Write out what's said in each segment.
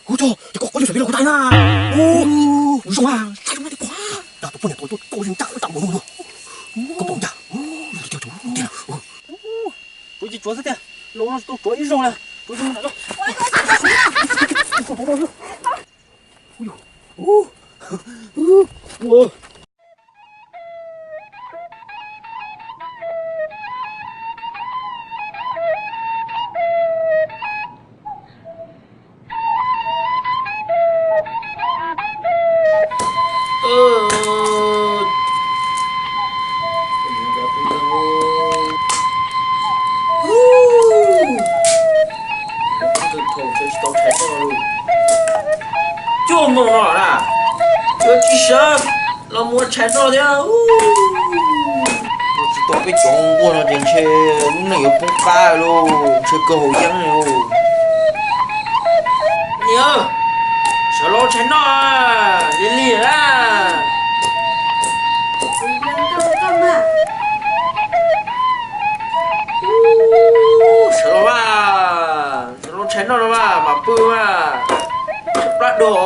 Ua tso, ces koj, koj yuav xav li los kuv tais na. Ua, zoo a, sab zoo na, koj, tus poj niam tod tuaj koj yeej ncaj tab npaum no no. Koj pom ncaj, tus tiag tus tiag. Tsuav ces tsuav xwb tiag, los no tau tsuav ib zaug lawm, tsuav zoo na. Cuaj moos no na, yuav tsis sawv los mus ua tshais noj thiab. Tsis tau peb cov nquag no ces ntshe lub neej yuav poob qab lauj, ntshe kawg haus yeeb lauj. Niam, sawv los ua tshais noj, lig lig na. Sawv los mas, sawv los ua tshais noj los mas, mam pw mas, tshaib plab dua os.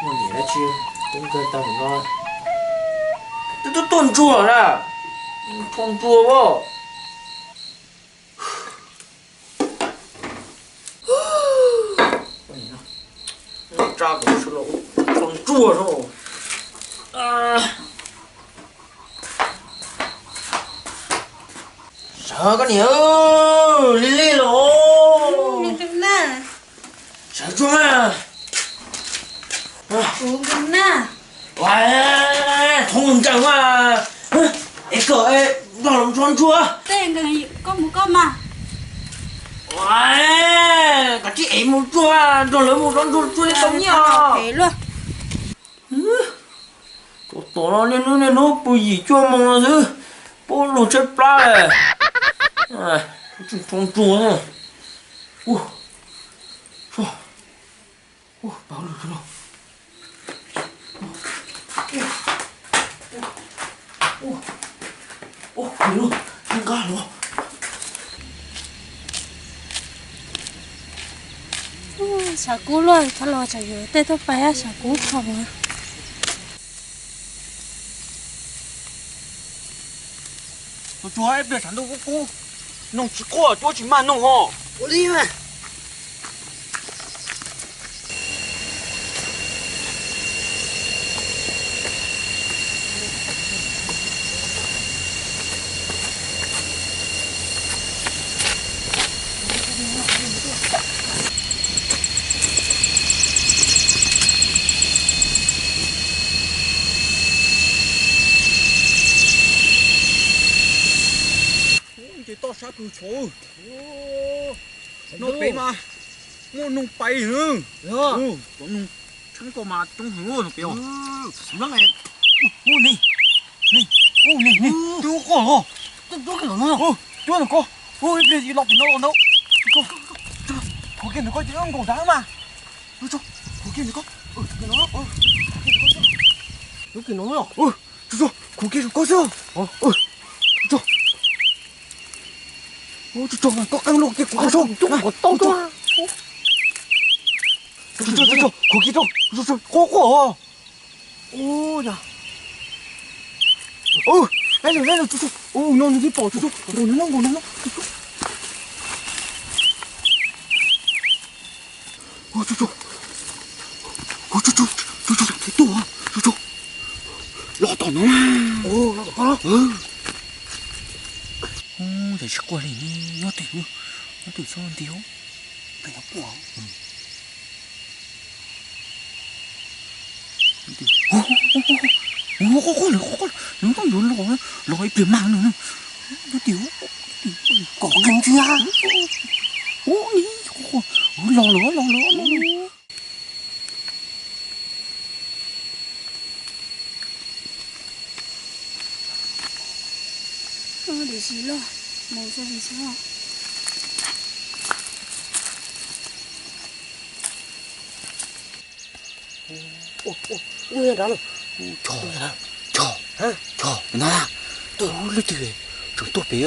Muaj niam dab tsi poob kawg tag no, twb tuaj tuaj ntsuag na, tho ntsuag as. Tsa kuv sawv los tho ntsuag no. Sawv koj niam, lig lig los. Sawv tsuag mas. Thoob nkees mas, es kom nrog lawv mus tso ntsuag. Koj mus koj mas. Koj tsis es mus tsuag, nrog lawv mus tso ntsuag tsuag li tau nyiaj os. Tsov tom no niaj hnub niaj hnub pw yim cuaj moos no xwb, pub luag tshaib plab. Tso ntsuag. Sav kub luaj, txhob los tsam yuav tej tuaj pais sav kub kho mus. Tus tsuag ib pliag tshav ntuj kub kub, noog tsis quaj cuab tsis mag noog ho. Ua li mas. Ces toj sab kawg tshauv. No pem mas muaj noog pais. Cov noog tshab ko mas coob heev no pem os. Twb quaj los, cuab ntawm ko, ib pliag los pem no los ntau. Khuv kiag ntawm ko ces nkaus nrad mas. Khuv kiag ntawm ko, khuv kiag ntawm ko xwb. Khuv kiag, khuv kiag, quaj quaj. Ua, lawv lawv, ua no nws twb pom, nkaus no, nkaus no. Los tom no. Ub, tsis quaj li, nyob twj, nyob twj txhob nti. Ub, quaj quaj lawm, quaj quaj lawm, nws twb yuav los, los ib pliag mas nws, nyob twj, kom qees ntsia. Ub, los lawm, los lawm, los lawm. Dim si loj, mus txog dim si loj. Chog, chog, chog na. Leej twg tseem tuaj pem?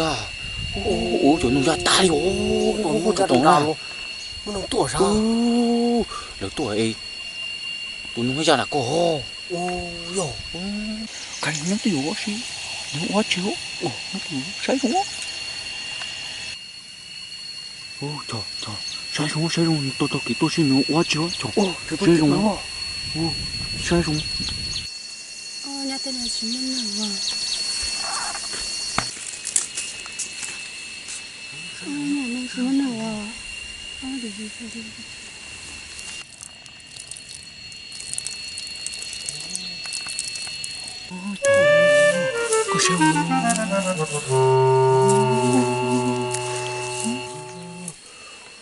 Ua cov noog ya tag li os, ua cov noog ya tag li. Muaj neeg tuaj sav. Lawv tuaj es tus neeg ya na koj ho. Yog. Qhov no twb yuav ua si, nws ua tsis ua, no twb yuav saib zoo. Saib zoo, saib zoo, nws tau tau kev tuaj si nws ua tsis ua, saib zoo, saib zoo.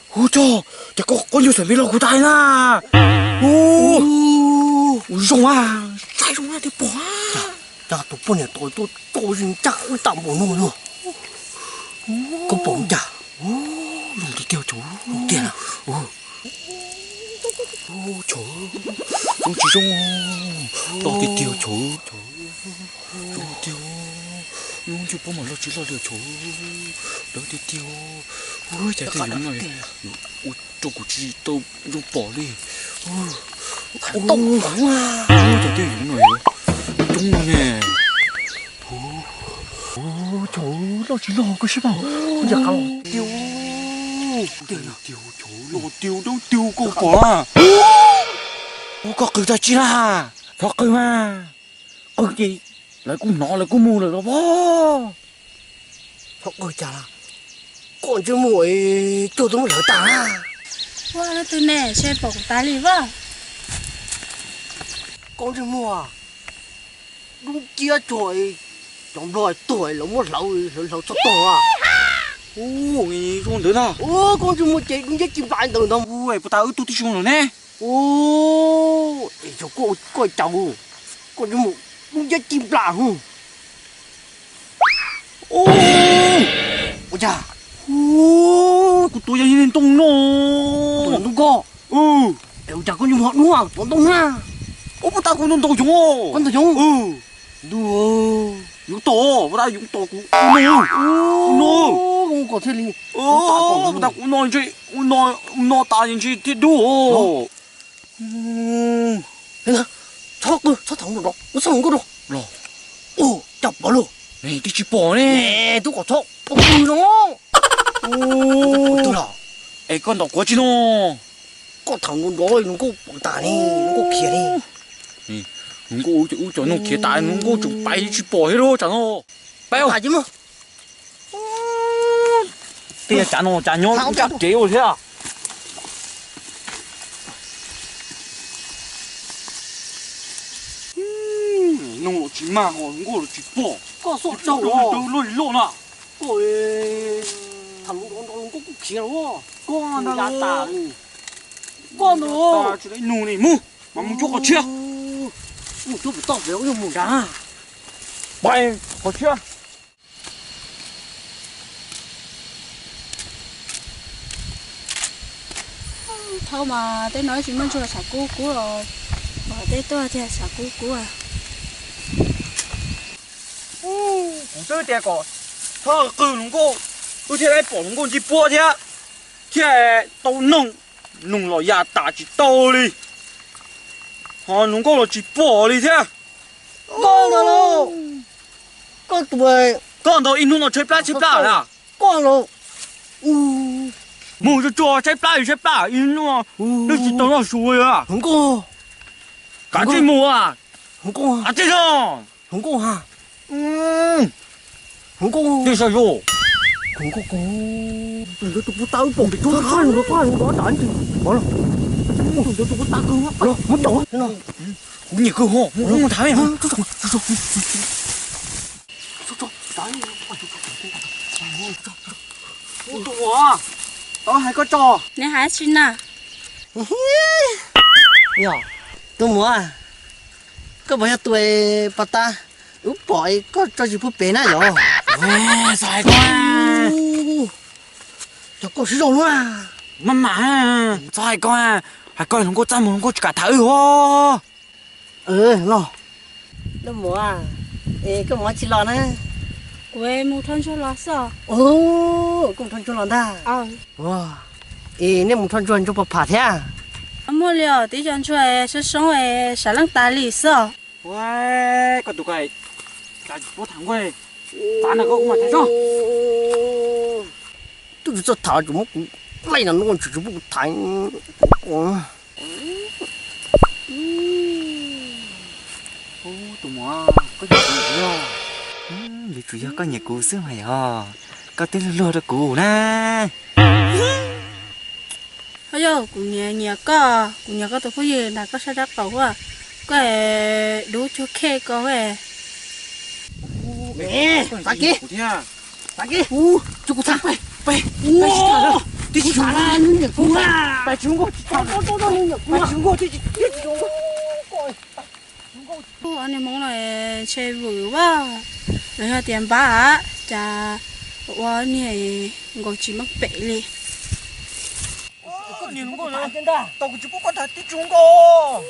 Hu tso, ces koj qoj nyuag xam me los kuv tas na. Hu, hu zoo a, saib zoo a thiaj pom. Cas tus poj niam tod tuaj tso zis ncaj qub tag npaum no los? Koj pom cas? Zoo tiag tiag, zoo tiag na. Hu, tso, zoo tsis zoo, loj tiag tiag, tso, zoo tiag. Lub ntsej muag mas loj tsis loj li, tso, lawv tiag tiag. Ua cas tej yoov no ua rau kuv tsis tau zoo pom li. Ua cas tej yoov no yuav coob no ne. Tso, loj tsis loj koj sib pom. Ua cas qab tiag, tiag, tso, loj tiag, dawb tiag koj pom na. Ua koj qw tag tsi na, txhob qw mas. Qw ces lawv kuj hnov lawv kuj mus lawm los pob. Txhob qw cas, koj ntsej muag cuag tus muab hlawv tas. Ua lub twg ne, se pom kuv tas li vaj. Koj ntsej muag dub nciab tsuag, cov nplog tuag lawv muab hlawv hlawv hlawv txog tuag. Ua zoo ntawd na. Koj ntsej muag ces dub nciab ci nplas ntawd ntag. Puas tas wb tug tib si lawm ne? Es koj caus, koj ntsej muag dub nciab ci nplas hwv. Ua cas kuv tuav yog ntoo no? Ntoo koj. Es ua cas koj ntsej muag dub tuav ntoo na? Ua puas tas kuv ntaus yoov. Koj ntaus yoov? Ntuj, yoov tom, puas tas yoov tom kuv no. Ua no, ua no. Puas tas kuv no ntshe, ua no tas ntshe thiaj dub. Txhob qw, txhob tham nrov, kuv txhob hluas nkauj rau. Los, cas pom lauj? Twb tsis pom ne. Tub kom txhob qw no. Es koj ntaus kuv tsi no? Koj tham nrov nrov hluas nkauj pom tas ne, hluas nkauj khiav ne. Hluas nkauj ub cov noog khiav tas, hluas nkauj tseem pais tsis pom thiab lauj tsam no. Pais. Tej tsam no cas nyob ncaj kev ua thiab. Noog los tsis mag, hluas nkauj los tsis pom. Koj xub dawb loj loj na. Koj tham nrov nrov hluas nkauj kuj khiav los. Koj ntag. Koj ntag. Tsis tau ib nug li, mus mas mus cuab qhov tshiab. Mus cuab pem toj pem mus. Pais qhov tshiab. Thaum mas tej no tsis muaj ntsuag sav kub kub los, tej tuaj thiaj sav kub kub. Kuv twb tias kom txhob qw hluas nkauj, wb thiaj li pom hluas nkauj ntsej puab thiab, thiaj tau noog. Noog los ya tas tsis tau li, ho hluas nkauj los tsis pom li thiab. Koj ntag lauj, koj tus, koj ntaus ib hnub no tshaib plab tshaib plab na. Koj los, mus tsuag tsuag tshaib plab tshaib plab ib hnub no, twb tsis tau noj su li. Hluas nkauj, kav tsij mus, kav tsij no. Hluas nkauj ha, hluas nkauj, nej saib zoo, hluas nkauj, tus ntawd tus puag ta wb pom pem tsuag tsuag, tus ntawd tus puag ta kawg, muab caum, kuv nyiam kawg ho, mus tham. Tus muam, tau hais koj tso. Neb hais tsi na? Yog, tus muam, koj puas yog tus pas tas wb pom koj tso zis puag pem na yom? Txhob hais koj, cov koj siab zoo luaj. Maj mam, txhob hais koj, hais koj hluas nkauj txaj muag hluas nkauj tsis kam tham wb os. Los, tus muam, es koj mus tsi los na? Kuv mus rho ntsuag los xwb. Koj mus rho ntsuag los ntag. Ua, Es nej mus rho ntsuag ntsuag puas pham thiab? Muaj li os, tib co ntsuag soob soob, sam leej tas li xwb. Ua, koj tus ko, puab tham nkuaj, tav no koj kuv mam tham tso. Twb tsis txawj tham, tseem muab kuv laij no, tsis tsis pub kuv tham. Tus muam, koj nyiam kuv yog? Yuav tsum yog koj nyiam kuv xwb mas yog, koj twb luag luag rau kuv na. Ho yog kuv nyiam nyiam koj, kuv nyiam koj tus phooj ywg nrog koj sab dab qaum, koj dub cuag khej ko. Tib tsis tham, tib tsis tham, tib tsis tham, tib tsis tham, tib tsis tham. Ob niag Hmoob no ntshe vwm vaj, los yog tias npab, cas ua niag nkaus tsis meej pem li. Tau kuv tsis pub koj tham tib tug nkauj.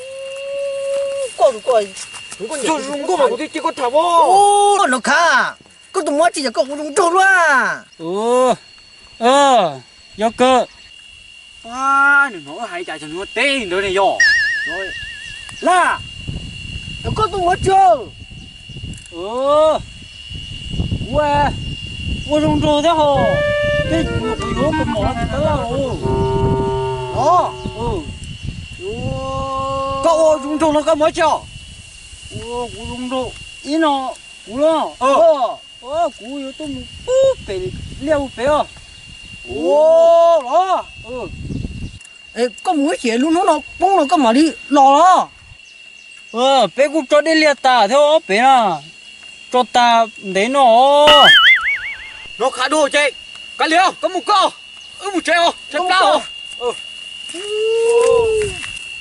Koj zoo nkauj mas kuv thiaj cia koj tham os. Nov Khav, koj tus muam tsis yog koj ua zoo nraug luaj. Yog kawg. Pab nws hnov wb hais cas cov nws teb li ntawd ne yog. Laj, koj tus muam tsis. Kuv ua zoo nraug thiab hos, tej kuv yuav koj mom tab laj los. Koj ua zoo nraug no koj muab tso. Ua kuv zoo nraug ib no, kuv los, kuv yuav tuaj mus pub pem liaj mus pem os. Ua los, koj mus ib chim lub hnub no poob no koj mam li los los. Peb kuj tso dej liag tas thiab ob pem na, tso tas ntev no. Nov Khav, dua ces kav liam, koj mus koj, wb mus tsev os, tshaib plab os.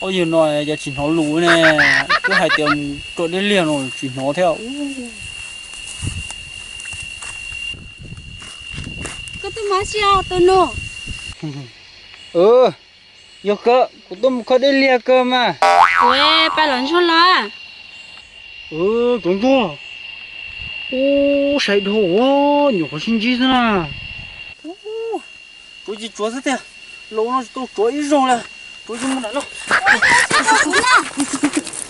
Ob yawg no cas tsis hnov lus ne, twb hais tias mus tso dej liag no tsis hnov thiab. Koj tuaj mus dab tsi os tus nus? Yog kawg, kuv tuaj mus kho dej liag kawg mas. Kuv pais lov ntsuag los. Tsuav ntsuag. Ub, sai dhau, nyuam qhuav sib ntsib xwb na. Tsuav tsis tsuav xwb tiag, los no tsis tau tsuav ib zaug li. Tsuav tsis mus nram no.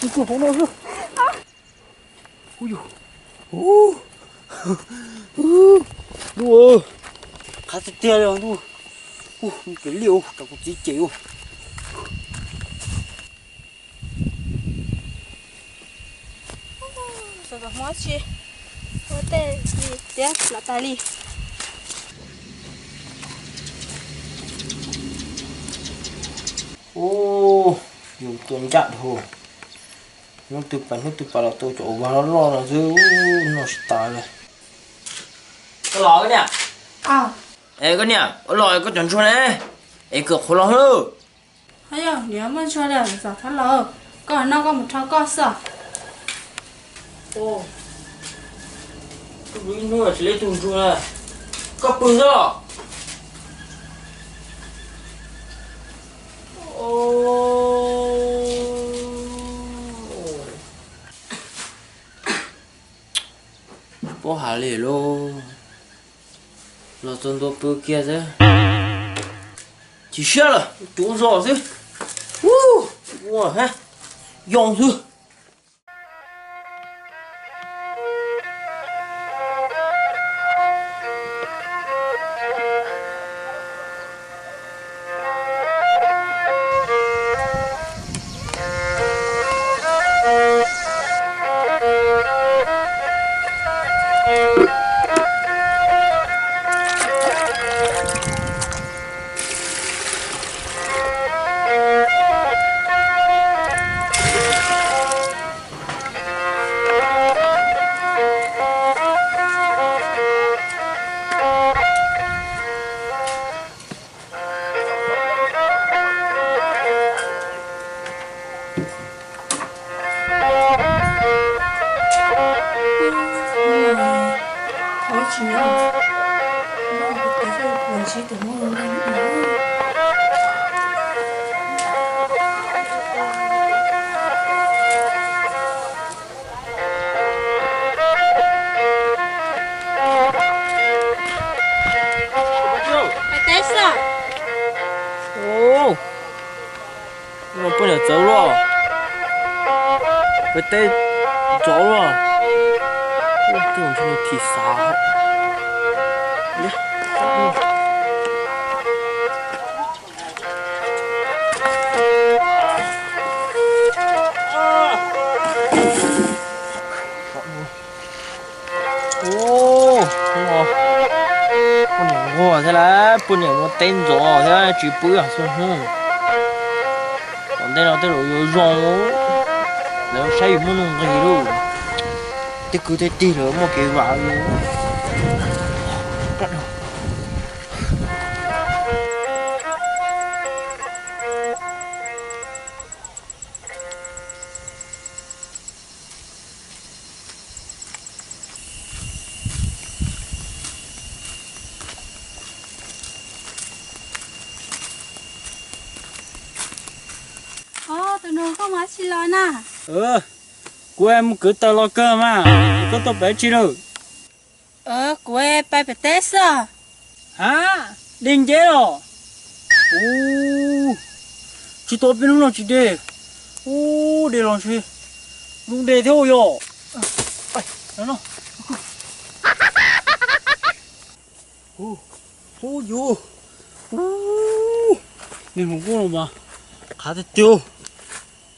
Tsuav hauv no xwb. Ntuj, qhab tiag tiag li ntuj. Mus pem liaj ua rau kuv txiv cem ua. Xav kom hmov tsis ua tej tiab lam tas li. Ub, yus tua ncaj dhau. Hnub twg pas hnub twg pas los tua cov vag loj loj no xwb, noj tsis tas li. Koj los koj niam. Es koj niam, ua los koj cov ntsuag ne, es kawm qhuav los lawm. Ho yog, niam muaj ntsuag li txom thab laus, koj noj koj mus rho koj xwb. Ib hnub tsis li tug ntsuag, koj pw xwb los? Pob has li lauj, los txog ntua pw kiag xwb. Chim siab lawm, cuv zos xwb. Ua, yoo xwb. Txawv luaj, peb teb ntxov luaj, tej ntshe thim xav. Poj niam nquag thiab lawm, poj niam muaj teb ntxov thiab tsis pw xwb hnub. Tom ntej no tej zaum yuav zoo, lawv saib yus muaj nuj nqis lauj. Tej kwv tej tij lawv muaj kev vam li. Tus nus, koj mus dab tsi los na? Kuv mus kwv taws los kawg mas, koj tuaj pem dab tsi lawm? Kuv pais pem teb xwb. Ha, dej nceb los? Ub, tsis tau peb hnub no tsis dej. Ub, dej los ntshe zoo dej thiab yom. Ub, yus, ub, niag hluas nkauj no mas qhav tiag tiag.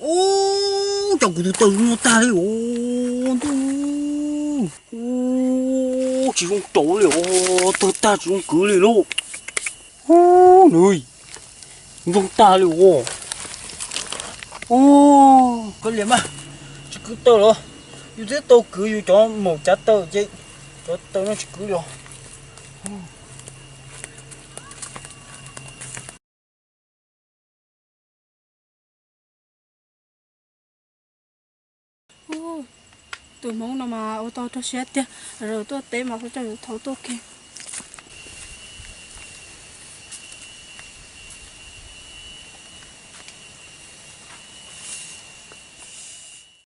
Ub, cas kuv tus taws zoo tag li os ntuj. Ub, tsis zoo rauv li os, tawg tag tsis zoo kwv li lauj. Ub, nws zoo tag li os. Ub, koj liam mas, tsis kwv taws los yus thiaj tau kwv yus cov maum cav taws ces cov taws no tsis kwv li os. Tus hmoob no mas ua tau rau siab tiag, tuaj teb mas kuv coj yus thaum tuaj ke.